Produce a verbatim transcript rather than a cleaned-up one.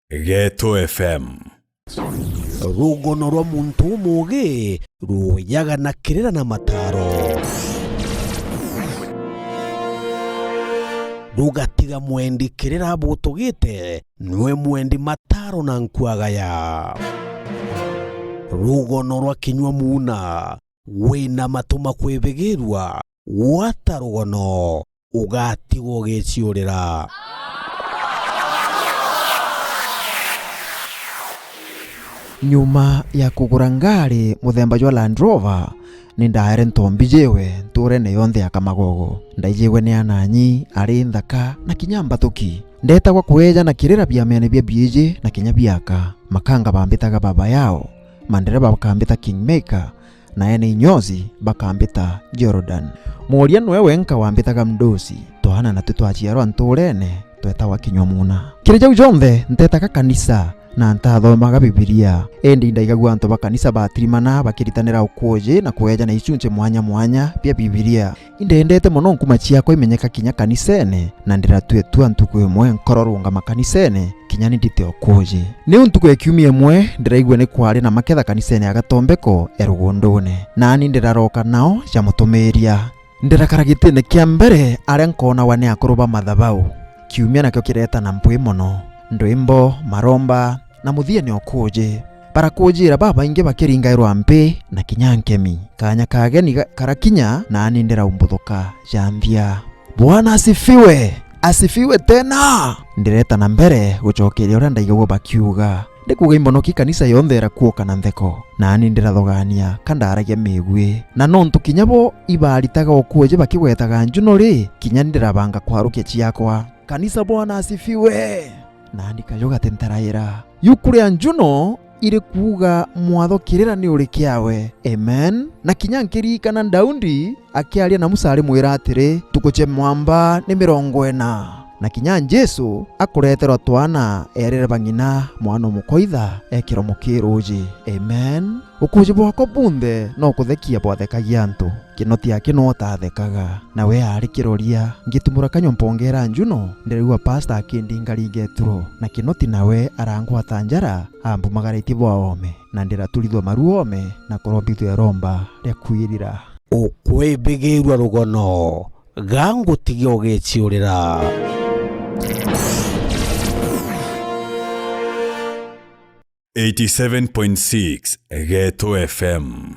Geto F M. Rugono rwa muntu umugi ruujaga na kirira na mataro. Rugatiga mwendi kirira abutugite, nwe mwendi mataro na nkuagaya. Rugono rwa kinyua muuna, wina matu ma kwibigirua, gwata rugono, ugatigwa ugiciurira. Nyuma ya kugura ngari muthemba jwa Land Rover, ni ndaere ntombi jiwe nturene yonthe ya Kamagogo. Ndaijigwe ni ananyi, ari nthaka, na kinya mbatuki. Ndetagwa kweja na kirira biamene bia biiji na kinya biaka. Makanga bambitaga baba yao, mandereba bakambita Kingmaker, na ene inyosi bakambita Jordan. Mworia nwe wenka wambitaga Mdosi. Twana natwi twaciarwa nturene, twetagwa kinyua muuna. Kiri jau jonthe, ntetaga kanisa na ntathomaga Bibilia. Indi indaigagua antu ba kanisa batirimana bakiritanira ukuuji na kweja na icunci mwanya mwanya bia Bibilia. Indendete mono nkuma ciakwa imenyeka kinya kanisene, na ndiratue tua ntuku imwe nkoro rungama kanisene, kinya ni ndite ukuuji. Niu ntuku ya kiumia imwe, ndiraigua ni kwari na maketha kanisene ya Gatombeko e rugundune. Naani ndiraroka nao ja mutumiria. Ndirakara gitine kia mbere aria nkoonagwa ni akuru ba mathabau. Kiumia nakio kireeta na mpwi mono. Ndwimbo, maromba, na muthia ni ukuuji. Barakuujiira babaingi bakiringairwa mpi na kinya nkemi. Kaanya kageni ga-, karakinya, naani ndiraumbuthuka ja nthia. "Bwana asifiwe! Asifiwe tena!" Ndireeta na mbere gucokeria uria ndaigagua bakiuga. Ndikuuga imbonoki kanisa yonthe irakuuka na ntheko. Naani ndirathogania ka ndaaragia miigui. Na nontu kinya bo ibaaritaga ukuuji bakigwetaga njuno ri, kinya ni ndirabanga kwarukia ciakwa. "Kanisa, Bwana asifiwe!" Naani kaju gati ntaraira. Yu kuria njuno iri kuuga, "Mwatho kirira ni uri kiawe." Amen. Na kinya nkirikana Daudi akiaria na Musa arimwira atiri, "Ntuku cia mwamba ni mirongo ina." Na kinya Jesu akureterwa twana, eerire ba ng'ina, mwana umukoitha ekirwa mukiruuji. Amen. Ukuuji bwakwa bunthe no kuthekia bwathekagia antu. Kinoti aki no utathekaga, nawe aari kiroria. Ngitumura kanyua mpongeera njuno, ndiraigua pasta akindingaringa eturo, na Kinoti nawe arangwata njara, ambumagaritie bwa oome, na ndiraturithua maru oome, na kurombithua iromba ria kwirira. Ukwibigirua rugono, ga ngutige ugiciurira. Eighty-seven point six Geto F M.